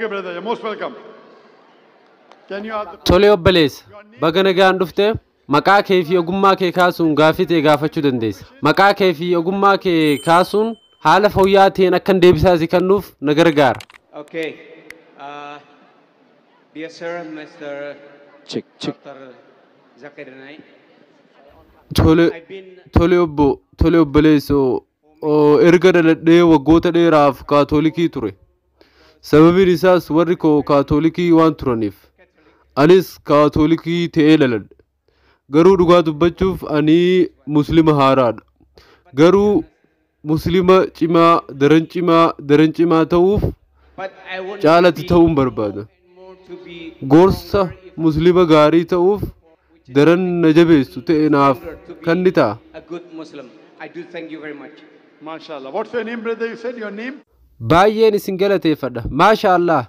Okay, brother, you're most welcome. Can you ask the Tole obboleessa, baga nagaan dhufte. Maqaa kee fi ogummaa kee kaasuun gaaffii ta'e gaafachuu dandeessa. Maqaa kee fi ogummaa kee kaasuun haala fooyya'aa ta'een akkan deebisaa si kennuuf na gargaara. Okay. Dear sir, Mr. Check, check. Dr. Zakir Naik. Tole, I've been tole obbo, tole obboleessoo, erga dhaladhee waggoota dheeraaf Kaatolikii ture. Sababiin isaas warri koo Kaatolikii waan turaniif. Anis Kaatolikii ta'ee dhaladhe. Garuu dhugaa dubbachuuf ani Muslima haaraadha. Garuu Muslima cimaa, daran cimaa, daran cimaa ta'uuf but I want to caalatti be ta'uun barbaada. more to be Gorsa Muslima gaarii ta'uuf daran na jabeessu ta'e naaf kan ni ta'a. a good Muslim. I do thank you very much. MashaAllah. What's your name, brother? You said your name? Baay'een isin galateeffadha. Maasha Allah.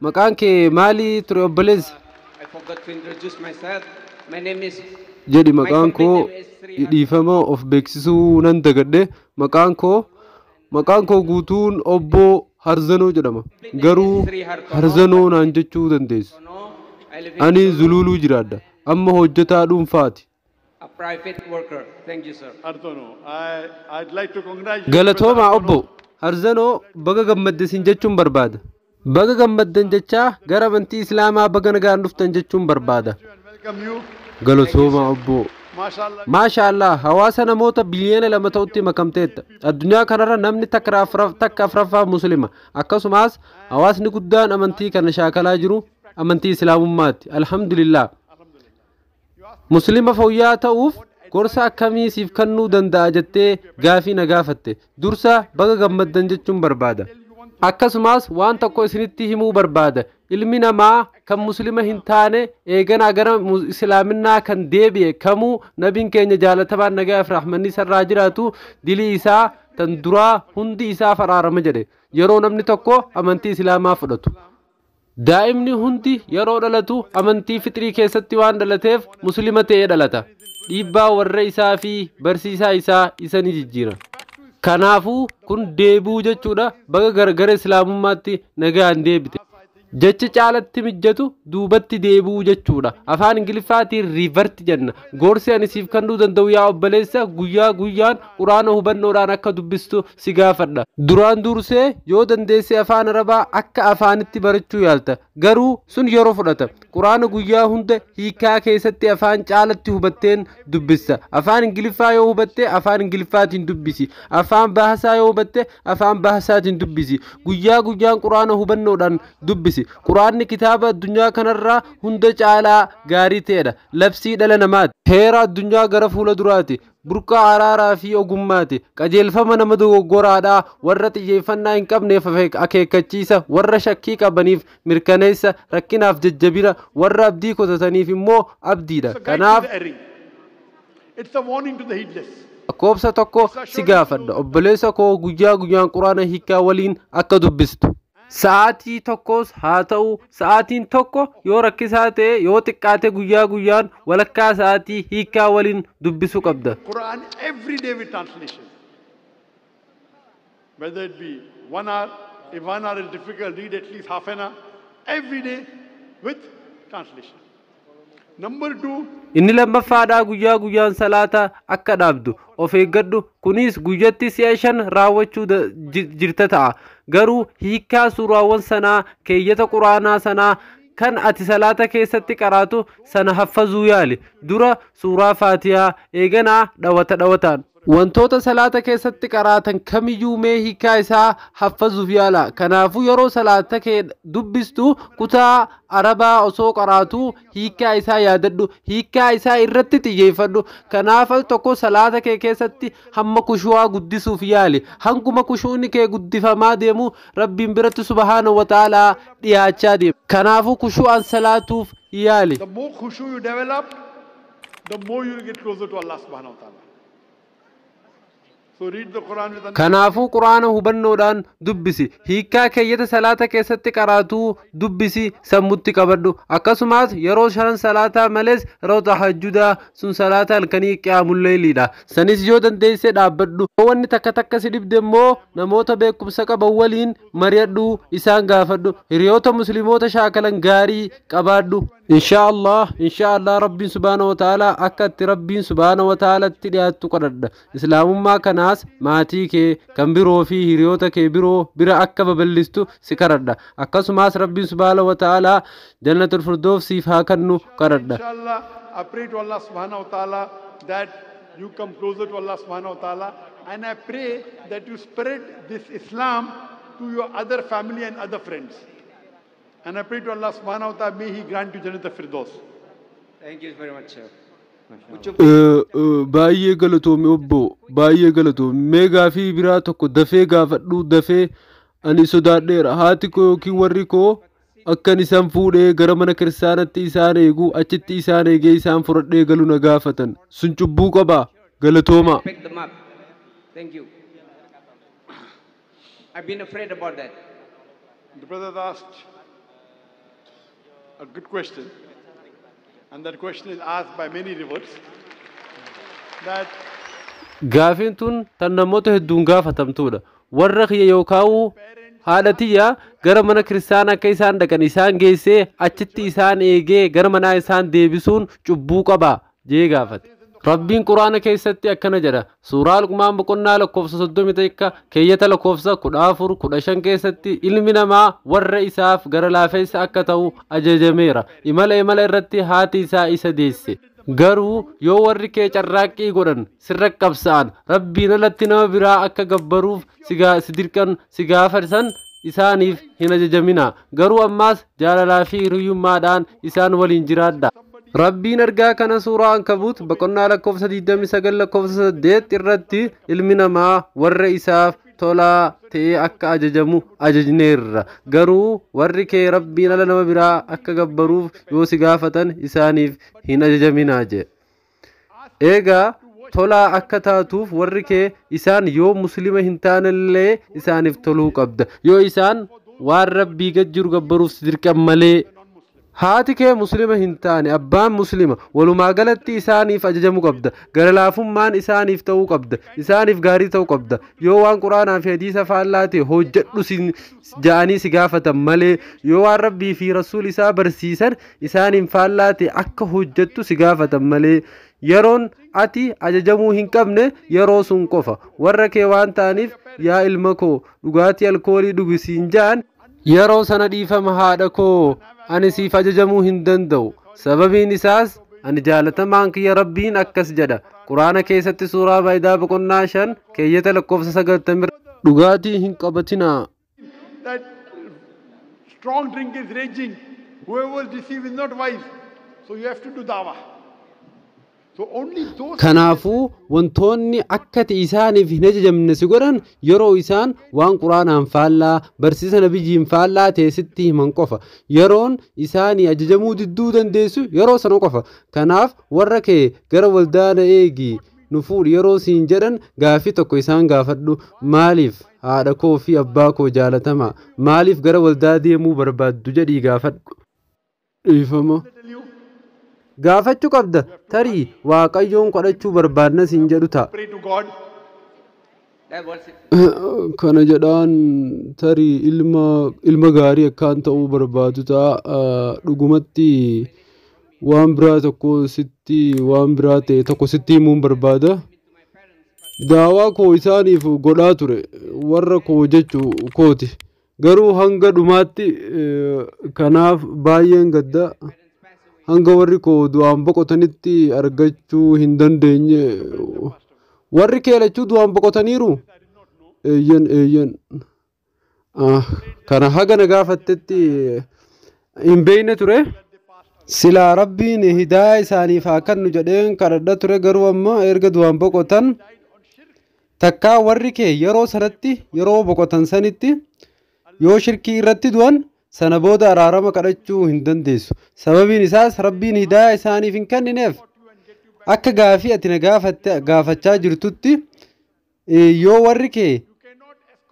Maqaan kee maalii ture, obboleessa? I forgot to introduce myself. My name is Jedhi, maqaan koo, dhiifama, of beeksisuu nan dagadhe. Maqaan koo guutuun obbo Harzanoo jedhama. Garuu Harzanoo naan jechuu dandeessu. No, I live in Ani Zuluuluu jiraadha. Amma hojjetaa dhuunfaati. a private worker. Thank you, sir. Hartono. I'd like to congratulate Galatoomaa Brother obbo Harzanoo, baga gammadde sin jechuun barbaada. Baga gammaddan jechaa gara amantii Islaamaa baga nagaan dhuftan jechuun barbaada. And welcome you. Galatoomaa obbo. MashaAllah. Maasha Allah, hawaasa namoota biliyoona 2 ta'utti makamteetta. Addunyaa kanarra namni takka afuraffaa Muslima. Akkasumas hawaasni guddaan amantii kana shaakalaa jiru amantii Islaamummaati. Alhamdulillah. Muslima fooyya'aa ta'uuf gorsa akkamii siif kennuu danda'a jettee gaafii na gaafatte. Dursa baga gammaddan jechuun barbaada. Akkasumas waan tokko isinitti himuu barbaada. Ilmi namaa kan Muslima hin taane eeganaa gara Islaaminaa kan deebi'e kamuu, nabiin keenya jaalatamaan nagaa fi rahmanni isarraa jiraatu, dilii isaa tan duraa hundi isaa faraarama jedhe yeroo namni tokko amantii Islaamaa fudhatu. Daa'imni hundi yeroo dhalatu amantii fixrii keessatti waan dhalateef Muslima ta'ee dhalata. Dhiibbaa warra isaa fi barsiisaa isaa isa ni jijjiira. Kanaafuu kun deebi'uu jechuudha. Baga gargara Islaamummaatti nagaan deebite. Jechi caalatti mijjatu duubatti deebi'uu jechuudha. Afaan Ingiliffaatiin revert jenna. Gorsi ani siif kennuu danda'u, yaa obboleessa, guyyaa guyyaan Quraana hubannoodhaan akka dubbistu si gaafadha. Duraan dursee yoo dandeesse afaan Arabaa akka afaanitti barachuu yaalta. Garuu sun yeroo fudhata. Quraana guyyaa hunda hiikaa keessatti afaan caalatti hubatteen dubbista. Afaan Ingiliffaa yoo hubatte afaan Ingiliffaatiin dubbisi. Afaan Bahasaa yoo hubatte afaan Bahasaatiin dubbisi. Guyyaa guyyaan Quraana hubannoodhaan dubbisi. Quraanni kitaaba addunyaa kanarraa hunda caalaa gaarii ta'edha. Labsii dhala namaati. Heera addunyaa gara fuula duraati. Burqaa araaraa fi ogummaati. Qajeelfama nama dogoggoraadhaa, warra xiyyeeffannaa hin qabneef akeekkachiisa, warra shakkii qabaniif mirkaneessa, rakkinaaf jajjabina, warra abdii kutataniif immoo abdiidha. It's a guide to Kanaaf the erring. It's a warning to the heedless. lakkoofsa tokko si gaafadha. Obboleessa koo, guyyaa guyyaan Quraana hiikaa waliin akka dubbistu. Sa'aatii tokkos haa ta'u, sa'aatiin tokko yoo rakkisaa ta'e, yoo xiqqaate guyyaa guyyaan walakkaa sa'aatii hiikaa waliin dubbisuu qabda. Quran every day with translation. Whether it be 1 hour, if 1 hour is difficult, read at least half an hour every day with translation. Number two, Inni lammaffaadhaa guyyaa guyyaan salaata akka dhaabdu of eeggadhu. Kunis guyyatti si'a shan raawwachuu jirta ta'a. Garuu hiikkaa suuraawwan sanaa, keeyyata Quraanaa sanaa kan ati salaata keessatti qaraatu sana haffazuu yaali. Dura suuraa Faatiyaa, eeganaa dhawata dhawataan. Wantoota salaata keessatti qaraatan kamiyyuu mee hiikaa isaa haffazuuf yaala. Kanaafuu yeroo salaata kee dubbistu kutaa Arabaa osoo qaraatu hiikaa isaa yaadadhu. Hiikaa isaa irratti xiyyeeffadhu. Kanaaf al tokko salaata kee keessatti hamma kushu'aa guddisuuf yaali. Hanguma kushuuni kee guddifamaa deemu Rabbiin biratti subhaana wa ta'aalaa dhiyaachaa deema. Kanaafuu kushu'aan salaatuuf yaali. The more khushu you develop, the more you will get closer to Allah subhanahu wa ta'ala. So read the Quran with Kanaafuu Quraana hubannoodhaan dubbisi. Hiikkaa keeyyata salaata keessatti qaraatuu dubbisi, sammutti qabadhu. Akkasumas yeroo shanan salaataa malees yeroo tahajjudaa, sun salaata halkanii, qiyaamulleeyliidha. Sanis yoo dandeesse dhaabbadhu. Yoo wanni takka takka si dhibde immoo namoota beekumsa qaban waliin mari'adhu, isaan gaafadhu. Hiriyoota musliimoota shaakalan gaarii qabaadhu. Inshaa Allah, inshaa Allah, Rabbiin subhaana wa ta'ala akka itti Rabbiin subhaana wa ta'alatti dhiyaattu kadhadha. Islaamummaa kanaas maatii kee kan biroo fi hiriyoota kee biroo bira akka babal'istu si kadhadha. Akkasumas Rabbiin subhaana wa ta'ala Jannatul Firdaus siif haa kennu kadhadha. Inshallah, I pray to Allah subhanahu wa ta'ala that you come closer to Allah subhanahu wa ta'ala, and I pray that you spread this Islam to your other family and other friends. And I pray to Allah subhanahu wa ta'ala, may He grant you Jannat al-Firdaus. Thank you very much, sir. Would you Baay'ee galatoomi obbo, baay'ee galatoomi. Mee gaafii biraa tokko dafee gaafadhu, dafee. Ani sodaadheera. Haati koo yookiin warri koo akkan isaan fuudhee gara mana kiristaanatti isaan eegu, achitti isaan eegee isaan fudhadhee galu na gaafatan. Sun cubbuu qabaa? Galatooma. Pick them up? Thank you. I've been afraid about that. The brother asked a good question, and that question is asked by many reverts. That Gaafiin tun tan namoota hedduun gaafatamtuudha. Warra kiyya yookaan haadha tiyya gara mana kiristaanaa akka isaan dhaqan isaan geessee, achitti isaan eegee gara manaa isaan deebisuun cubbuu qaba jee gaafate. Rabbiin Quraana keessatti akkana jedha. Suuraa Luqmaan boqonnaa lakkoofsa 31 keeyyata lakkoofsa 14, 15 keessatti ilmi namaa warra isaaf gara laafeessa akka ta'u ajajameera. Imala imala irratti haati isaa isa deesse. Garuu yoo warri kee carraaqqii godhan, sirra qabsa'an, Rabbiin alatti nama biraa akka gabbaruuf si dirqan, si gaafatan, isaaniif hin ajajamina. Garuu ammaas jaalalaa fi hiriyyummaadhaan isaan waliin jiraadha. Rabbiin ergaa kana suuraa Ankabuut boqonnaa lakkoofsa 29 lakkoofsa 8 irratti ilmi namaa warra isaaf tolaa ta'ee akka ajajamu ajajneerra. Garuu warri kee Rabbiin ala nama biraa akka gabbaruuf yoo si gaafatan isaaniif hin ajajaminaa jedhe. Eegaa tolaa akka taatuuf warri kee isaan yoo muslima hin taanellee isaaniif toluu qabda. Yoo isaan waan Rabbii gad jiru gabbaruuf si dirqan malee. Haati kee muslima hin taane, abbaan muslima, walumaa galatti isaaniif ajajamuu qabda. Gara laafummaan isaaniif ta'uu qabda. Isaaniif gaarii ta'uu qabda. Yoo waan Quraanaa fi hadiisa faallaa ta'e hojjedhu si ja'anii si gaafatan malee, yoo waan Rabbii fi Rasuul isaa barsiisan isaaniin faallaa ta'e akka hojjettu si gaafatan malee. Yeroon ati ajajamuu hin qabne yeroo sun qofa. Warra kee waan ta'aniif, yaa ilma koo, dhugaatii alkoolii dhugi siin ja'an, yeroo sana dhiifama haadha koo, ani siif ajajamuu hin danda'u. Sababiin isaas ani jaalatamaan kiyya Rabbiin akkas jedha. Quraana keessatti suuraa Maa'idaa boqonnaa 5 keeyyata lakkoofsa 90 dhugaatii hin qabatinaa. That strong drink is raging. Whoever is deceived is not wise. So you have to do dawah. So only those Kanaafuu wantoonni akka ati isaaniif hin ajajamne si godhan yeroo isaan waan Quraanaan faallaa, barsiisa nabiyyiin faallaa ta'e sitti himan qofa. Yeroon isaanii ajajamuu didduu dandeessu yeroo sana qofa. Kanaaf warra kee gara waldaa na eegi, nu fuudhi yeroo siin jedhan gaafii tokko isaan gaafadhu. Maaliif, haadha koo fi abbaa koo jaalatamaa, maaliif gara waldaa deemuu barbaaddu jedhii gaafadhu. Dhiifama. Tell you, Gaafachuu qabda. Tarii Waaqayyoon kadhachuu barbaadna siin jedhu ta'a. Pray to God. That was it. Kana jedhaan tarii ilma gaarii akkaan ta'uu barbaadu ta'a. Dhugumatti waan biraa tokko sitti, waan biraa ta'e tokko sitti himuun barbaada. Daawaa koo isaaniif godhaa ture, warra koo jechuu kooti. Garuu hanga dhumaatti kanaaf baay'een gadda. Hanga warri koo du'aan boqotanitti argachuu hin dandeenye. Warri kee lachuu du'aan boqotaniiru? Eeyyan, eeyyan. Kana haga na gaafattetti hin beekne ture. Silaa Rabbiin hidaaya isaaniif haa kennu jedheen kadhadha ture, garuu amma erga du'aan boqotan. Takkaa warri kee yeroo sanatti, yeroo boqotan sanitti yoo shirkii irratti du'an, sana booda araarama kadhachuu hin dandeessu. Sababiin isaas Rabbiin hidaaya isaaniif hin kennineef. Akka gaafii ati na gaafachaa jirtutti Yoo warri kee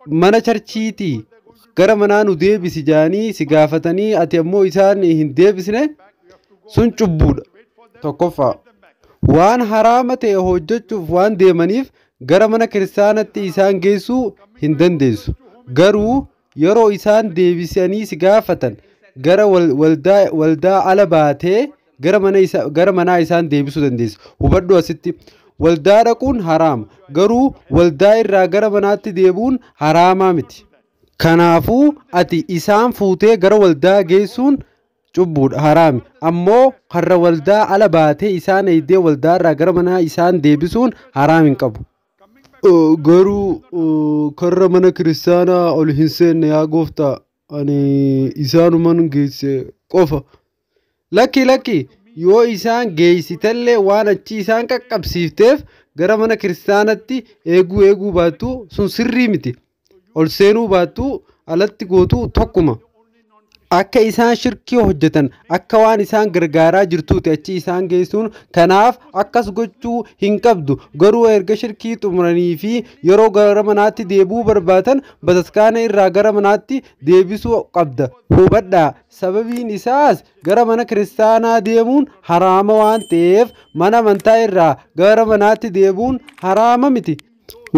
mana charchiitii gara manaa nu deebisi jedhanii si gaafatanii ati ammoo isaan hin deebisne, sun cubbuudha. Tokkoffaa, waan haraama ta'e hojjechuuf waan deemaniif gara mana kiristaanatti isaan geessuu hin dandeessu. Garuu yeroo isaan deebisanii si gaafatan gara waldaa ala baatee gara manaa isaan deebisuu dandeessu. Hubadhu, asitti waldaa dhaquun haraama, garuu waldaa irraa gara manaatti deebi'uun haraamaa miti. Kanaafuu ati isaan fuutee gara waldaa geessuun cubbuudha, haraami. Ammoo karra waldaa ala baatee isaan eegdee waldaa irraa gara manaa isaan deebisuun haraam hin qabu. Garuu karra mana kiristaanaa ol hin seenne, yaa gooftaa, ani isaanuman geesse qofa. Lakki, lakki, yoo isaan geessitellee waan achi isaan qaqqabsiifteef gara mana kiristaanatti eeguu baattu sun sirrii miti. Ol seenuu baattu alatti gootu tokkuma. Akka isaan shirkii hojjetan akka waan isaan gargaaraa jirtuuti achi isaan geessuun. Kanaaf akkas gochuu hin qabdu. Garuu erga shirkii xumuranii fi yeroo gara manaatti deebi'uu barbaadan bataskaana irraa gara manaatti deebisuu qabda. Hubadhaa, sababiin isaas gara mana kiristaanaa deemuun haraama waan ta'eef mana amantaa irraa gara manaatti deebi'uun haraama miti.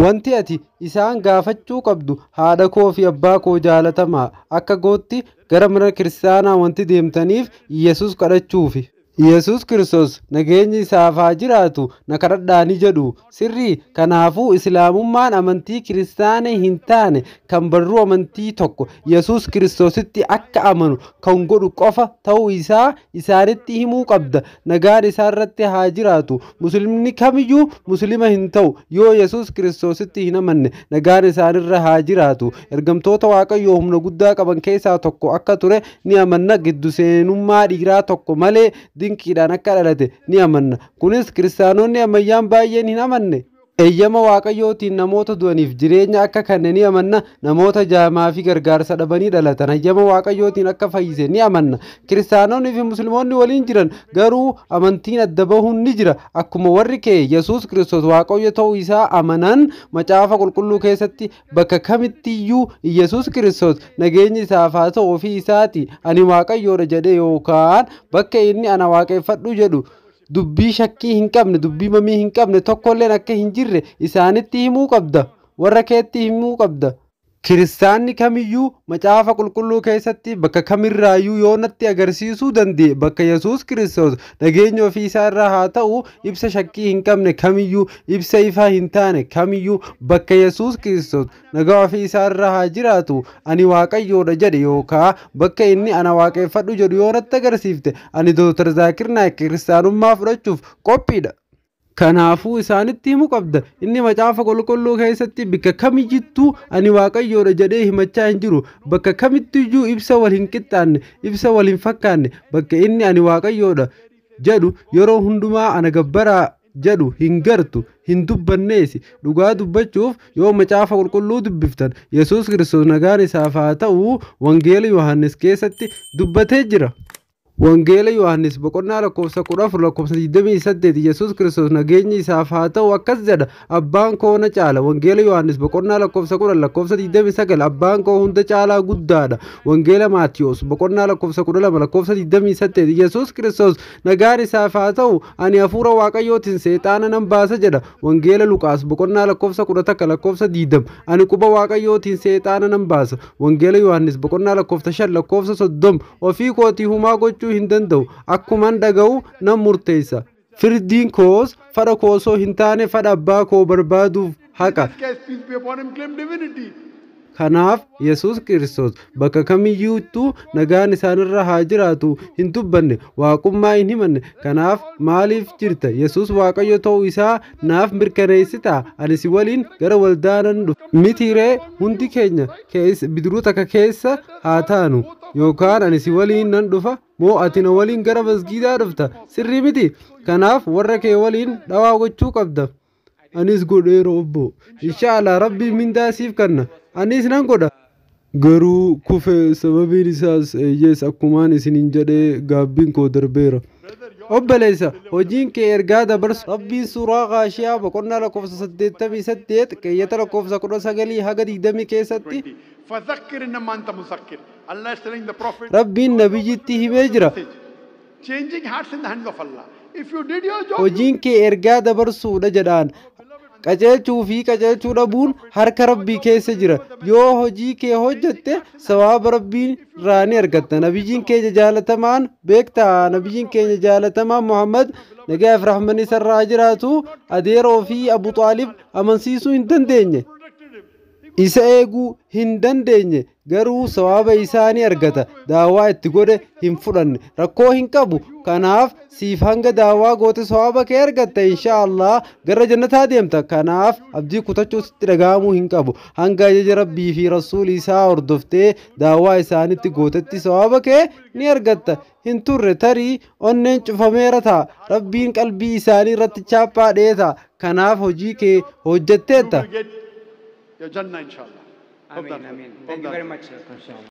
Wanti ati isaan gaafachuu qabdu, haadha koo fi abbaa koo jaalatamaa, akka gootti gara mana kiristaanaa wanti deemtaniif Yesus kadhachuufi. Yesus Kiristoos, nageenyi isaaf haa jiraatu, na kadhadhaa ni jedhu, sirrii? Kanaafuu Islaamummaan amantii kiristaana hin taane kan barruu amantii tokko Yesus Kiristoositti akka amanu kan godhu qofa ta'uu isaa isaanitti himuu qabda. Nagaan isaarratti haa jiraatu. Muslimni kamiyyuu muslima hin ta'u yoo Yesus Kiristoositti hin amanne. Nagaan isaanirra haa jiraatu. Ergamtoota Waaqayyoo humna guddaa qaban keessaa tokko akka ture ni amanna. Giddu seenummaa dhiiraa tokko malee dinqiidhaan akka dhalate ni amanna. Kunis kiristaanonni ammayyaan baay'een hin amanne. Eeyyama Waaqayyootiin namoota du'aniif jireenya akka kenne ni amanna. Namoota jaamaa fi gargaarsa dhabanii dhalatan hayyama Waaqayyootiin akka fayyise ni amanna. Kiristaanonni fi Musliimoonni waliin jiran, garuu amantiin adda bahuun ni jira. Akkuma warri kee Yesuus Kiristoos Waaqayyo ta'uu isaa amanan, Macaafa Qulqulluu keessatti bakka kamittiyyuu Yesuus Kiristoos, nageenyi isaaf haa ta'u, ofii isaati ani Waaqayyoodha jedhe yookaan bakka inni ana waaqeffadhu jedhu dubbii shakkii hin qabne, dubbii mamii hin qabne tokkolleen akka hin jirre isaanitti himuu qabda, warra keetti himuu qabda. Kiristaanni kamiyyuu Macaafa Qulqulluu keessatti bakka kamirraayyuu yoo natti agarsiisuu danda'e bakka Yesuus Kiristoos, nageenya ofii isaa irraa haa ta'u, ibsa shakkii hin qabne kamiyyuu, ibsa ifaa hin taane kamiyyuu, bakka Yesuus Kiristoos, nagaa ofii isaa irraa haa jiraatu, ani Waaqayyoodha jedhe yookaa bakka inni ana waaqeffadhu jedhu yoo natti agarsiifte, ani Dooktar Zaakir Naayik kiristaanummaa fudhachuuf qophiidha. Kanaafuu isaanitti himuu qabda. Inni Macaafa Qulqulluu keessatti bakka kamiyyittuu ani Waaqayyoodha jedhee himachaa hin jiru. Bakka kamittiyyuu ibsa wal hin qixxaanne, ibsa wal hin fakkaanne, bakka inni ani Waaqayyoodha jedhu, yeroo hundumaa ana gabbaraa jedhu hin gartu, hin dubbanneesi. Dhugaa dubbachuuf, yoo Macaafa Qulqulluu dubbiftan, Yesuus Kiristoos, nagaan isaaf haa ta'u, Wangeela Yohaannis keessatti dubbatee jira. Wangeela Yohaannis boqonnaa lakkoofsa 14 lakkoofsa 28, Yesuus Kiristoos, nageenyi isaaf haa ta'u, akkas jedha: abbaan koo na caala. Wangeela Yohaannis boqonnaa lakkoofsa 10 lakkoofsa 29, abbaan koo hunda caalaa guddaadha. Wangeela Maatiyos boqonnaa lakkoofsa 12 lakkoofsa 28, Yesuus Kiristoos, nagaan isaaf haa ta'u, ani hafuura Waaqayyootiin seexaana nan baasa jedha. Wangeela Luqaas boqonnaa lakkoofsa 11 lakkoofsa 20, ani quba Waaqayyootiin seexaana nan baasa. Wangeela Yohaannis boqonnaa lakkoofsa 5 lakkoofsa 30, ofii kootii humaa gochuu hin danda'u, akkuman dhaga'u nan murteessa, firdiin koos fadha koo osoo hin taane fadha abbaa koo barbaaduuf haqa. Jesus Christ, peace be upon him, claimed divinity. Kanaaf Yesuus Kiristoos bakka kamiyyuuttuu, nagaan isaanirra haa jiraatu, hin dubbanne, waaqummaa hin himanne. Kanaaf maaliif jirta? Yesuus Waaqayyo ta'uu isaa naaf mirkaneessitaa? Ani si waliin gara waldaa nan dhufa. Miti ree? Hundi keenya bidiruu takka keessa haa taanu, yookaan ani si waliin nan dhufa moo ati na waliin gara masgiidaa dhufta, sirrii miti? Kanaaf warra kee waliin dhawaa gochuu qabda. Anis godheera, obbo. Inshaallah Rabbiin mindaa siif kenna. Anis nan godha. Garuu kufe, sababiin isaas eeyyees akkumaan isiniin jedhee gaabbiin koo darbeera. Obboleessa, hojiin kee ergaa dabarsu. Rabbiin suuraa Gaashiyaa boqonnaa lakkoofsa 88 keeyyata lakkoofsa 19 haga 20 keessatti 20. فَذَكِّرْ إِنَّمَا أَنْتَ مُذَكِّرٌ. Allah is telling the Prophet, Rabbiin nabiyyitti himee jira. Changing hearts in the hands of Allah. If you did your job, Hojiin kee ergaa dabarsuudha jedhaan. Qajeelchuu fi qajeelchuu dhabuun harka Rabbii keessa jira. Yoo hojii kee hojjette, sawaaba Rabbiin irraa ni argatta. Nabiyyiin keenya jaalatamaan, beektaa, nabiyyiin keenya jaalatamaan Muhammad, nagaa fi rahmanni isarraa jiraatu, adeeroo fi Abu Xaalib amansiisuu hin dandeenye. Protected him. Isa eeguu hin dandeenye, garuu sawaaba isaa ni argata. Daawaa itti godhe hin fudhanne, rakkoo hin qabu. Kanaaf siif hanga daawaa goote sawaaba kee argatta, insha Allah gara jannataa deemta. Kanaaf abdii kutachuu sitti dhaga'amuu hin qabu. Hanga ajaja Rabbii fi Rasuulii isaa hordoftee daawaa isaanitti gootetti sawaaba kee ni argatta. Hin turre, tarii onneen cufameera ta'a. Rabbiin qalbii isaanii irratti chaappaa dhee ta'a. Kanaaf hojii kee hojjetteetta. You will get your Jannah, inshallah. Hope Ameen, that ameen. Hope Thank you that very much, sir.